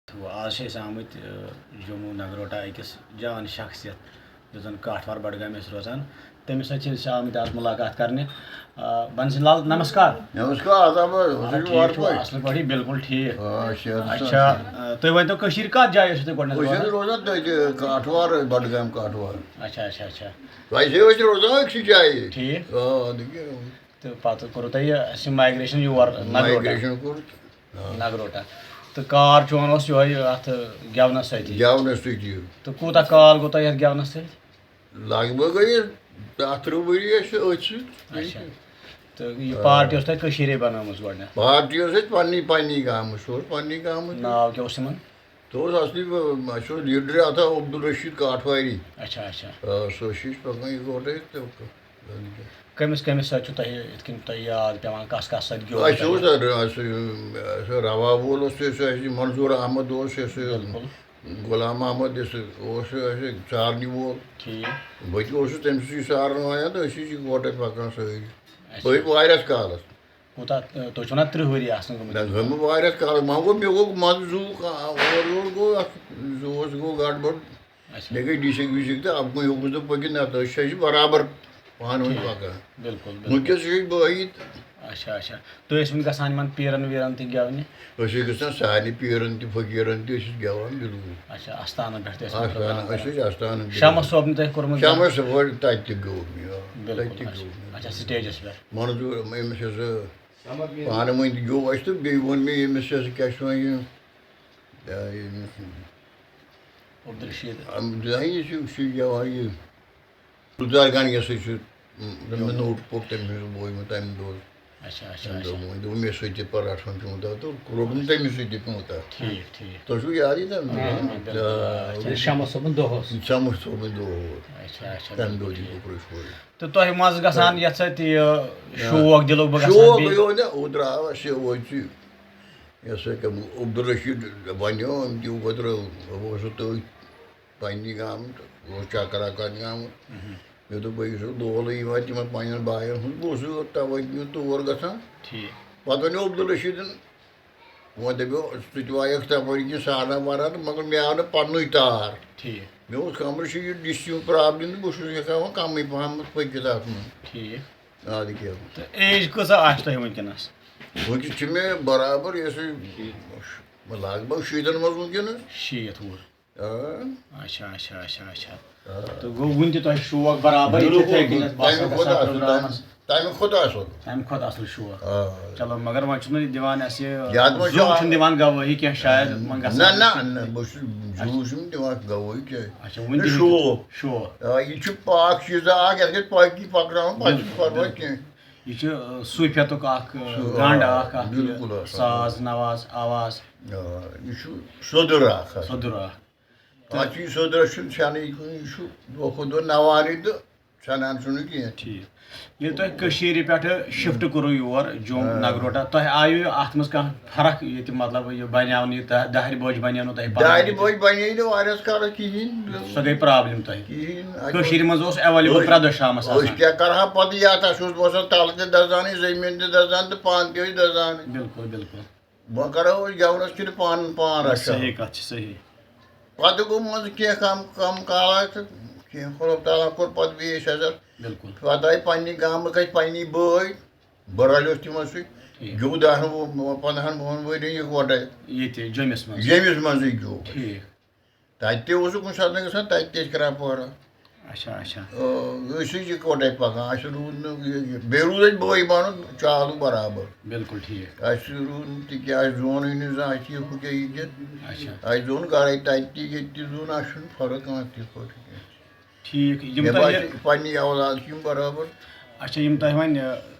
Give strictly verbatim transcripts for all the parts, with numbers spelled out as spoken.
تو آز چھِ أسۍ آمٕتۍ، آ، جموں نگروٹا أکِس جان شخصیت، یُس زَن کاٹھوار بڈگامہِ ٲسۍ روزان۔ تٔمِس سۭتۍ چھِ أسۍ آمٕتۍ آز مُلاقات کرنہِ۔ آ، بنسن لال، نمسکار۔ نمسکار، آداب، آ، حظ چھُ ٹھیٖک وارٕ چھُو؟ پٲٹھۍ۔ اَصٕل پٲٹھی، بِلکُل ٹھیٖک۔ آ، صحت چھا، چھا؟ آ، تُہۍ ؤنۍتو، کٔشیٖرِ کَتھ جایہِ ٲسِو تُہۍ گۄڈٕنٮ۪تھ أسۍ حظ روزان؟ روزان تٔتۍ کاٹھوار، بڈگام کاٹھوار۔ اچھا، اچھا، اچھا۔ ویسے ٲسۍ روزان أکسٕے جایہِ۔ ٹھیٖک۔ آ، تہٕ کیٛاہ؟ تہٕ پتہٕ کوٚروٕ تۄہہِ یہِ، اَسہِ یہِ migration یور نگروٹا۔ Migration کوٚر۔ آ۔ نگروٹا۔ تہٕ کار چون اوس یِہوٚے اَتھ گٮ۪ونَس سۭتی۔ گٮ۪ونَس سۭتی۔ تہٕ کوٗتاہ کال گوٚو تۄہہِ یَتھ گٮ۪ونَس سۭتۍ؟ لگ بگ گٔیہِ دَہ ترٕٛہ ؤری اَسہِ أتھۍ سۭتۍ۔ اچھا۔ تہٕ یہِ آ۔ Party ٲس تۄہہِ کٔشیٖرے بنٲومٕژ گۄڈٕنٮ۪تھ؟ Party ٲس اَسہِ پننی، پننی گامٕچ، سُہ اوس پننی گامٕچ۔ ناو کیٛاہ اوس تِمن؟ سُہ اوس اصلی، ب-، اَسہِ اوس leader اَتھ عبدالرشید کاٹھواری۔ اچھا، اچھا۔ آ، سُہ اوس یہِ پکان یِکوَٹے تہٕ کٔمِس کٔمِس سۭتۍ چھُ تۄہہِ یِتھ کٔنۍ تۄہہِ یاد پٮ۪وان، کَس کَس سۭتۍ گیوٚو اَسہِ تۄہہِ؟ اوس اَتھ، اَسہِ، اَسہِ روا وول اوس، سُہ اوس اَسہِ، منظور احمد اوس، سُہ اوس بِلکُل۔ غلام محمد یُس اوس اَسہِ ژارنہِ وول۔ ٹھیٖک۔ بہٕ تہِ اوسُس تٔمۍ سٕے سارناوان تہٕ أسۍ ٲسۍ یِکوَٹے پَکان سٲری۔ اچھا۔ پٔکۍ واریاہَس کالَس۔ کوٗتاہ، تُہۍ چھِو وَنان ترٕٛہ ؤری آسَن گٔمٕتۍ؟ نہ، گٔمٕتۍ واریاہَس کالَس۔ وۄنۍ گوٚو، مےٚ گوٚو منٛزٕ زُو کا-، اورٕ یورٕ گوٚو اَتھ زُوَس گوٚو گڑبڑ۔ اچھا۔ مےٚ گٔے ڈِسِک وِسِک تہٕ اَپکُن ہیوٚکُس نہٕ پٔکِتھ، نہ تہٕ أسۍ چھِ برابر پانہٕ ؤنۍ ٹھیٖک۔ پَکان۔ بِلکُل، بِلکُل۔ وٕنکیٚس چھِ أسۍ بٲیی تہٕ اچھا، اچھا۔ تُہۍ ٲسۍوٕ گژھان یِمَن پیٖرَن ویٖرَن تہِ گٮ۪ونہِ؟ أسۍ ٲسۍ گژھان سارنٕے پیٖرَن تہِ فقیٖرَن تہِ ٲسۍ أسۍ گٮ۪وان، بِلکُل۔ اچھا، آستانَن پٮ۪ٹھ تہِ ٲسۍ أسۍ آستانَن، پروگرام أسۍ ٲسۍ کران۔ آستانَن پٮ۪ٹھ۔ شمس صٲبنہِ تۄہہِ کوٚرمُت بِلکُل، گٮ۪وُن؟ تَتہِ تہِ گیوٚو مےٚ، آ۔ بِلکُل، تَتہِ تہِ اچھا۔ گیوٚو مےٚ۔ اچھا، stageَس پٮ۪ٹھ۔ منظور، أمِس یُس، آ، پانہٕ ؤنۍ تہِ گیوٚو اَسہِ تہٕ بیٚیہِ ووٚن مےٚ ییٚمِس یُس کیٛاہ چھِ وَنان یہِ، آ، ییٚمِس عبدالرشید۔ اَم، زاہد یُس یہِ، یہِ چھُ گٮ۪وان یہِ۔ گُلزار گنگی سۭتۍ چھُ، م، مےٚ نوٹ پوٚر تٔمۍ سٕنٛز بوے مےٚ تَمہِ دۄہ۔ اچھا، اچھا، تَمہِ دۄہ اچھا۔ ووٚن، دوٚپُن، مےٚ سۭتۍ تہِ پَر اَتھ منٛز پیوٚمُت، تہٕ کوٚرُکھ نہٕ تٔمِس سۭتۍ تہِ پیوٚمُت اَتھ۔ ٹھیٖک، ٹھیٖک۔ تۄہہِ چھُو یادٕے تَمہِ دۄہ؟ آ، بِلکُل۔ آ، اچھا، شمس صٲبُن دۄہ اوس۔ شمس صٲبُن دۄہ اوس۔ اچھا، اچھا، تَمہِ دۄہ بِلکُل، تہِ ٹھیٖک۔ گوٚو پرٛیش پورِ۔ تہٕ تۄہہِ منٛز گژھان تہٕ یَتھ سۭتۍ یہِ آ۔ شوق دِلُک بہٕ گژھٕ ہا شوق بیٚیہِ؟ یہِ اوس نہ، اوترٕ آو اَسہِ یہِ اوترٕ یہِ ہسا یہِ عبدالرشید بَنیو، أمۍ تہِ اوترٕ اوسُس تٔتھۍ پننہِ گامہٕ تہٕ اوس چکرا کرنہِ آمُت۔ مہم۔ مےٚ دوٚپ، بہٕ چھُس لولہٕ یِوان تِمن پننٮ۪ن باین ہُنٛد، بہٕ اوسُس یورٕ توے کِنۍ تور گژھان۔ ٹھیٖک۔ پتہٕ وَنیو عبدالرشیدن، وۄنۍ دَپیو، ژٕ تہِ وایَکھ تَپٲرۍ کِنۍ سہارا وہارا تہٕ مگر مےٚ آو نہٕ پَننُے تار۔ ٹھیٖک۔ مےٚ اوس خبر چھُ یہِ ڈِسِچ ہُنٛد پرابلم تہٕ بہٕ چھُس ہٮ۪کان وۄنۍ کَمٕے پَہمَتھ پٔکِتھ اَتھ منٛز۔ ٹھیٖک۔ اَدٕ کیٛاہ۔ تہٕ ایج کۭژاہ آسہِ تۄہہِ وٕنکیٚنَس؟ وٕنکیٚس چھِ مےٚ برابر یہِ ہسا یہِ لگ بگ شیٖتَن منٛز وٕنکیٚنَس۔ شیٖتھ وُہُر۔ آ۔ اچھا، اچھا، اچھا، اچھا۔ آ۔ تہٕ گوٚو وُنہِ تہِ تۄہہِ شوق برابر یِتھَے بِلکُل، کٔنٮ۪تھ باسان تَمہِ کھۄتہٕ گژھان اَصٕل، پروگرامَس؟ تَمہِ، تَمہِ کھۄتہٕ اَصٕل۔ تَمہِ کھۄتہٕ اَصٕل شوق۔ آ۔ چلو، مگر وۄنۍ چھُنہٕ یہِ دِوان اَسہِ، یہِ یَتھ منٛز زُو چھُ چھُنہٕ دِوان گوٲہی کینٛہہ شاید، وۄنۍ گژھان نہ، نہ، نہ، بہٕ چھُس، زُو چھُنہٕ دِوان گوٲہی کینٛہہ۔ اچھا، وُنہِ یہِ دِیِو شوق۔ شوق۔ آ، یہِ چھُ پاک چیٖزا اَکھ، یَتھ گژھِ پاقی پَکناوُن، پَتہٕ چھُنہٕ بِلکُل، پَرواے بِلکُل۔ کینٛہہ۔ یہِ چھُ، آ، صوٗفیتُک اَکھ، آ، سُہ، آ، گنٛڈ اَکھ، اَکھ یہِ بِلکُل اَصٕل۔ ساز، نواز، آواز۔ آ، یہِ چھُ سوٚدُر اَکھ آسان۔ سوٚدُر اَکھ۔ اَتھ چھُ یہِ سوٚدرَس چھُنہٕ سیٚنٕے کُنہِ، یہِ چھُ دۄہ کھۄتہٕ دۄہ نَوانٕے تہٕ سَنان چھُنہٕ کینٛہہ۔ ٹھیٖک۔ ییٚلہِ تۄہہِ کٔشیٖرِ پٮ۪ٹھٕ shift کوٚروٕ یور جوٚم آ۔ نگروٹا، تۄہہِ آیوٕ اَتھ منٛز کانٛہہ فرق، ییٚتہِ مطلب یہِ بَنیٛاو نہٕ، یہِ دَ-، دَہرِ بٲج بَنیو نہٕ تۄہہِ پَنُن دَہرِ ییٚتہِ؟ بٲج بَنے نہٕ واریاہَس کالَس کِہیٖنۍ۔ سۄ گٔے problem تۄہہِ۔ کِہیٖنۍ۔ اَتہِ کٔشیٖرِ منٛز اوس available أسۍ، پرٛٮ۪تھ دۄہ شامَس أسۍ آسان۔ کیٛاہ کَرٕہا پَتہٕ یَتھ؟ اَسہِ اوس باسان تَلہٕ تہِ دَزانٕے، زٔمیٖن تہِ دَزان تہٕ پانہٕ تہِ ٲسۍ دَزان۔ بِلکُل، بِلکُل۔ وۄنۍ کَرو أسۍ گٮ۪ونَس کِنہٕ پانہٕ، پان رَچھو؟ صحیح کَتھ چھِ، صحیح۔ پَتہٕ گوٚو منٛزٕ کینٛہہ کَم، کَم کالا تہٕ کینٛہہ خۄدا تعالیٰ کوٚر پَتہٕ بیٚیہِ اَسہِ عزت۔ بِلکُل۔ پَتہٕ آیہِ پنٛنہِ گامٕکۍ ٲسۍ پنٛنی بٲے، بہٕ رَلیوس تِمَن سۭتۍ۔ ٹھیٖک۔ گیُتھ دَہَن وُہ-، پنٛدہَن وُہَن ؤرِین یِکوَٹَے۔ ییٚتہِ جوٚمِس منٛز؟ جوٚمِس منٛزٕے گیوٚو۔ ٹھیٖک۔ تَتہِ تہِ اوسُکھ کُنہِ ساتہٕ گژھان، تَتہِ تہِ ٲسۍ کران پورہ۔ اچھا، اچھا۔ آ، أسۍ ٲسۍ یِکوَٹَے پَکان، اَسہِ روٗد نہٕ یہِ، یہِ، بیٚیہِ روٗد اَسہِ بٲے بَنُن چالوٗ برابر۔ بِلکُل ٹھیٖک۔ اَسہِ روٗد نہٕ تہِ کینٛہہ، اَسہِ زون یہِ نہٕ زانٛہہ اَسہِ یہِ ہُہ کیٛاہ یہِ کیٛاہ۔ اچھا۔ اَسہِ زون گَرَے تَتہِ تہِ، ییٚتہِ تہِ زون، اَسہِ چھُنہٕ فرق کانٛہہ تہِ فرق کینٛہہ۔ ٹھیٖک، یِم مےٚ تۄہہِ باسے پنٛنی اولاد چھِ یِم برابر۔ اچھا، یِم تۄہہِ وۄنۍ، آ،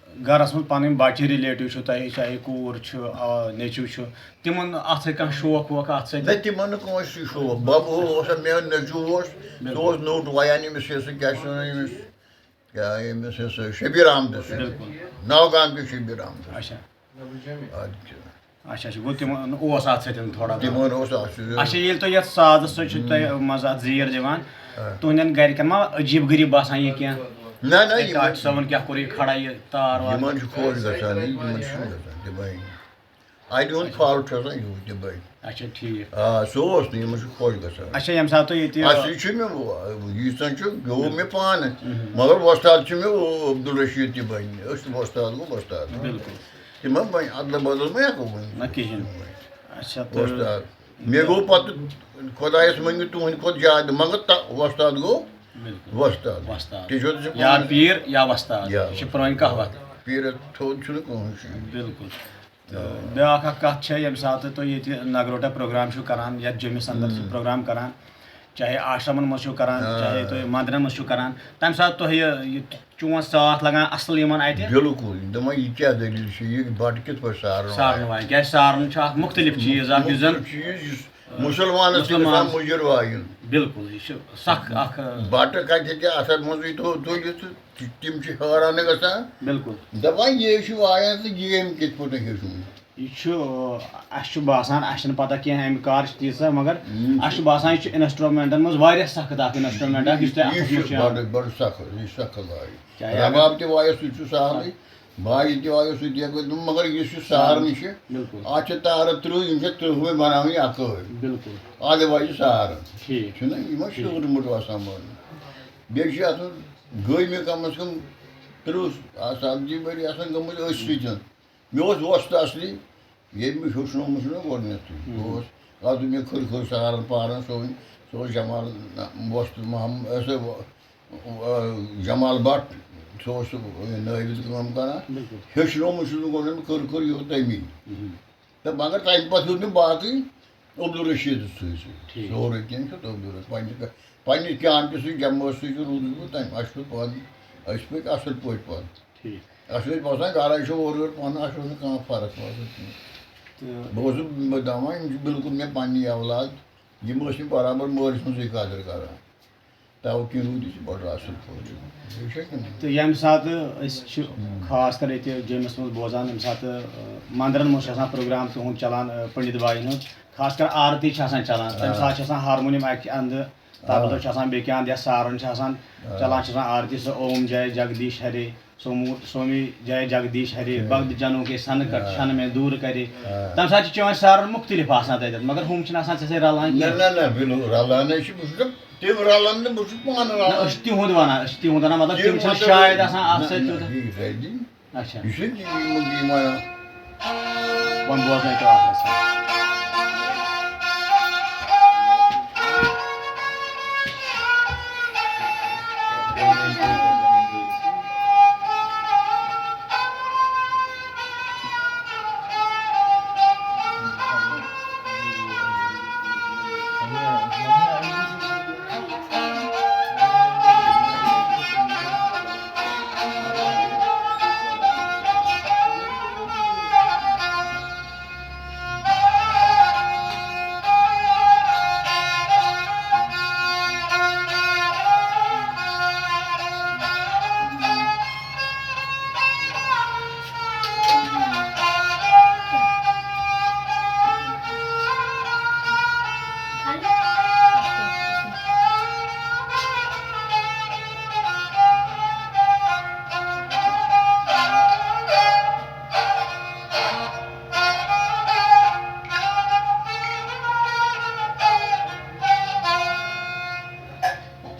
گَرَس منٛز پَنٕنۍ بَچہِ relative چھِو تۄہہِ، چاہے کوٗر چھِ، آ، نیٚچوٗ چھُ، تِمن اَتھ سۭتۍ کانٛہہ شوق ووق اَتھ سۭتۍ؟ نہ، تِمن نہٕ کٲنٛسہِ شوق۔ بَبہٕ اوس، مےٚ نیٚچوٗ اوس، سُہ بِلکُل۔ اوس نوٚٹ وایان ییٚمِس، یہِ سُہ کیٛاہ چھِ وَنان ییٚمِس، کیٛاہ ییٚمِس، یہِ سُہ شبیٖر احمدس۔ بِلکُل۔ ناو گام کِس شبیٖر احمدس۔ اچھا۔ اَدٕ کیٛاہ۔ اچھا، اچھا، گوٚو تِمن اوس اَتھ سۭتۍ تھوڑا بہت۔ تِمن اوس اَتھ سۭتۍ۔ اچھا، ییٚلہِ تُہۍ یَتھ سازس سۭتۍ چھِو تُہۍ منٛزٕ اَتھ زیٖر دِوان، آ۔ تُہنٛدٮ۪ن گرِکٮ۪ن ما عجیٖب غریٖب باسان یہِ کینٛہہ؟ نہ، نہ، ہے، یِمن ٹاٹھ صٲبن کیٛاہ کوٚر یہِ کھڑا، یہِ تار وار؟ یِمن چھُ خۄش گژھان، یِمن چھُنہٕ گژھان، تِمن اَتہِ ہُنٛد پھل چھُ آسان یوٗت تہِ بَنہِ۔ اچھا، ٹھیٖک۔ آ، سُہ اوس نہٕ، یِمَن چھُ خۄش گژھان۔ اچھا، ییٚمہِ ساتہٕ تُہۍ ییٚتہِ اَصلی چھُ مےٚ، ییٖژ زَن چھُ، گوٚو مےٚ پانہٕ، مگر وۄستاد چھُ مےٚ عبدالرشیٖد تہِ بَنہِ، أسۍ وۄستاد گوٚو وۄستاد۔ بِلکُل۔ تِمَن بَنہِ، اَدلہٕ بدل ما ہٮ۪کو ؤنِتھ۔ نہ کِہیٖنۍ۔ اچھا، تہٕ وۄستاد۔ مےٚ گوٚو پَتہٕ خۄدایَس مٔنٛگِو تُہٕنٛدِ کھۄتہٕ زیادٕ، مگر تہ-، وۄستاد گوٚو بِلکُل۔ وۄستاد۔ وۄستاد۔ تہِ چھُ، تہِ چھُ یا پانَس پیر یا وۄستاد، یا یہِ چھِ پرٛٲنۍ کہوت۔ پیٖرَس تھوٚد چھُنہٕ کٕہٕنۍ چیٖز۔ بِلکُل۔ تہٕ بیٛاکھ اَکھ کَتھ چھےٚ، ییٚمہِ ساتہٕ تُہۍ ییٚتہِ نگروٹا پروگرام چھِو کَران، یَتھ جیٚمِس اَندَر چھِ پروگرام کَران، چاہے آشرمَن منٛز چھِو کَران، آ۔ چاہے تُہۍ مَندرَن منٛز چھِو کَران، تَمہِ ساتہٕ تۄہہِ یہِ، یہِ چون ساتھ لَگان اَصٕل یِمَن اَتہِ؟ بِلکُل، دَپان یہِ کیٛاہ دٔلیٖل چھِ، یہِ بَٹہٕ کِتھ پٲٹھۍ سارُن وایہِ؟ سارُن وایہِ، کیٛازِ سارُن چھُ اَکھ مُختٔلِف چیٖز اَکھ، یُس زَن مُختٔلِف چیٖز، یُس مُسلمانَس تہِ گژھان مُسلمانَس مُجِر وایُن۔ بِلکُل، یہِ چھُ سَخ اَکھ۔ بَٹہٕ کَتہِ ہیٚکہِ اَتھ منٛزٕے تھو-، تُلِتھ تہٕ تِم چھِ حٲران گژھان۔ بِلکُل۔ دَپان، یہِ چھُ وایان تہٕ یہِ أمۍ کِتھ پٲٹھۍ ہیوٚچھمُت؟ یہِ چھُ، اَسہِ چھُ باسان، اَسہِ چھَنہٕ پَتہ کینٛہہ اَمہِ کار چھِ تیٖژاہ، مگر اَسہِ چھُ باسان، یہِ چھُ اِنَسٹرٛومٮ۪نٛٹَن منٛز واریاہ سخت اَکھ اِنَسٹرٛومٮ۪نٛٹ اَکھ، یُس تۄہہِ اَتھَس یہِ منٛز چھُ چھُ یِوان۔ بَڑٕ، بَڑٕ سخت، یہِ چھُ سخت لایق۔ چاہے اگر رباب تہِ وایَس، سُہ تہِ چھُ سہلٕے، باجہِ تہِ وایَس، سُہ تہِ ہٮ۪کو، مگر یُس یہِ سارن چھِ، بِلکُل۔ اَتھ چھِ تارٕ تٕرٛہ، یِم چھِ تٕرٛہوَے بَناوٕنۍ اَکٲے۔ بِلکُل۔ اَدٕ وَجہِ سارن۔ ٹھیٖک۔ چھُنہ، یہِ ما چھُ ٹھیٖک۔ ہیوٚتمُت آسان بَنُن؟ بیٚیہِ چھِ اَتھ منٛز گٔے مےٚ کَم از کَم تٕرٛہ آ، ژَتجی ؤری آسان گٔمٕتۍ أتھۍ سۭتۍ۔ مےٚ اوس وۄستہٕ اَصلی، ییٚلہِ مےٚ ہیوٚچھنومُت چھُنہ گۄڈٕنٮ۪تھٕے۔ مم۔ سُہ اوس، اَتھ دوٚپ مےٚ کھٔرۍ کھٔرۍ سارن پارن سُہ وۄنۍ، سُہ اوس جمال نہ، وۄستہٕ محمد، ٲسۍ، آ، جمال بٹ، سُہ اوس سُہ نٲوِد کٲم کران۔ بِلکُل۔ ہیوٚچھنومُت چھُس بہٕ گۄڈٕنٮ۪تھ کھٔرۍ کھٔرۍ یوت تَمی۔ مم۔ تہٕ مگر تَمہِ پَتہٕ ہیوٚت مےٚ باقٕے عبدالرشیٖدَس سۭتۍ سۭتۍ۔ ٹھیٖک۔ سورُے کینٛہہ چھُ عبدالرشیٖد۔ پنٛنہِ، پنٛنہِ کیمپہِ سۭتۍ جمٲژ سۭتۍ روٗدُس بہٕ تَمہِ، اَسہِ چھُ پانہٕ، أسۍ پٔکۍ اَصٕل پٲٹھۍ پانہٕ۔ ٹھیٖک۔ اَسہِ ٲسۍ باسان گَرَے چھُ اورٕ یورٕ پانہٕ، اَسہِ اوس نہٕ کانٛہہ فرق باسان کینٛہہ۔ تہٕ بہٕ اوسُس، بہٕ دَپان، یِم چھِ بِلکُل مےٚ پنٛنی اولاد، یِم ٲسۍ مےٚ برابر مٲلِس منٛزٕے قدٕر کَران۔ تَوٕ کِنۍ روٗدۍ أسۍ بَڑٕ اَصٕل پٲٹھۍ۔ بیٚیہِ چھا کِنہٕ؟ تہٕ ییٚمہِ ساتہٕ أسۍ چھِ خاص کر ییٚتہِ جیٚمِس منٛز بوزان، ییٚمہِ ساتہٕ، آ، مَندرَن منٛز چھُ آسان پروگرام تُہُنٛد چَلان، آ، پنڈت بھایی ہُنٛد، خاص کر آرتی چھِ آسان چَلان، تَمہِ آ۔ ساتہٕ چھِ آسان ہارمونیم اَکہِ اَندٕ، آ۔ تَبلہٕ چھُ آسان بیٚکہِ اَندٕ، یا سارُن چھُ آسان، آ۔ چَلان چھُ آسان آرتی سُہ اوم جاے جگدیش ہرے، سومو-، سومی جاے جگدیش ہرے، ٹھیٖک۔ بھگت جنوں کے سن کٹ آ۔ چھن میں دور کرے۔ آ۔ تَمہِ ساتہٕ چھِ چٲنۍ سارُن مُختٔلِف آسان تَتٮ۪تھ، مگر ہُم چھِنہٕ آسان ژےٚ سۭتۍ رَلان نہ، کینٛہہ۔ نہ، نہ، بِلکُل رَلان ہے چھِ، بہٕ چھُس دَپان، تِم رَلان نہٕ، بہٕ چھُس پانہٕ نہ، رَلان۔ أسۍ چھِ تِہُنٛد وَنان، أسۍ چھِ تِہُنٛد وَنان، مطلب، تِم تِم چھِنہٕ مطلب، شاید آسان اَتھ نہ، سۭتۍ نہ، تیوٗتاہ۔ یہِ گژھِ دِنۍ۔ اچھا۔ یہِ چھُنہٕ یِمَن یِوان۔ وۄنۍ بوزنٲیتو اَکھ أسۍ۔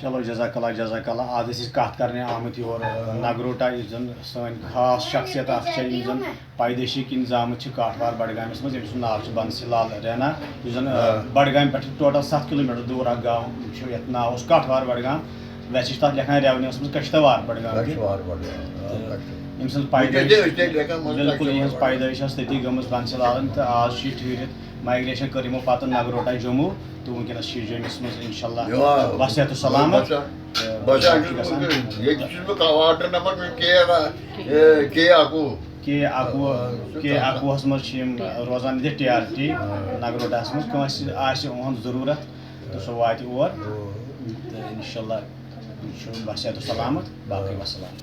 چلو، جزاک اللہ، جزاک اللہ۔ آز ٲسۍ أسۍ کَتھ کَرنہِ آمٕتۍ یور، آ، نگروٹا، یُس زَن سٲنۍ خاص شخصیت اَکھ چھےٚ، یِم زَن پیدٲیشی کِنۍ زامٕتۍ چھِ کاٹھوار بڈگامَس منٛز، ییٚمہِ سُنٛد ناو چھُ بنسی لال رینا، یُس زَن، آ، آ۔ بڈگامہِ پٮ۪ٹھ ٹوٹل ستھ کِلوٗ میٖٹر دوٗر اَکھ گام چھُ، یَتھ ناو اوس کاٹھوار بڈگام۔ ویسے چھِ تَتھ لیکھان ریونیوَس منٛز کشتوار بڈگام تہِ۔ کشتوار بڈگام، آ، تہٕ کشتوار۔ ییٚمہِ سٕنٛز وٕنکیٚس پیدٲیش، تہِ أسۍ تہِ لیکھان منٛز بِلکُل، یِہٕنٛز کشتوار۔ پیدٲیش ٲس تٔتی گٔمٕژ بنسی لالَن، تہٕ آز چھِ یہِ ٹھٕہرِتھ۔ مایگریشن کٔر یِمو پتہٕ نگروٹا جموں، تہٕ وٕنکیٚنَس چھِ یہِ جوٚمِس منٛز، انشاءاللہ، یِوان۔ وصحت و سلامت۔ بچا-، تہٕ بچا، باقٕے چھُس گژھان۔ بہٕ، ییٚتہِ چھُس بہٕ کواٹر نمبر، مےٚ چھُ کے، اے، کے اکوُہ۔ کے اکوُہ، آ، سُہ کے کَتھ؟ اکوُہَس منٛز چھِ یِم روزان ییٚتہِ ٹی آر ٹی آ۔ نگروٹاہَس منٛز۔ کٲنٛسہِ آسہِ یِہُنٛد ضروٗرت، تہٕ سُہ واتہِ اور۔ آ۔ تہٕ انشاءاللہ چھُ بصحت و سلامت۔ باقٕے وسلام۔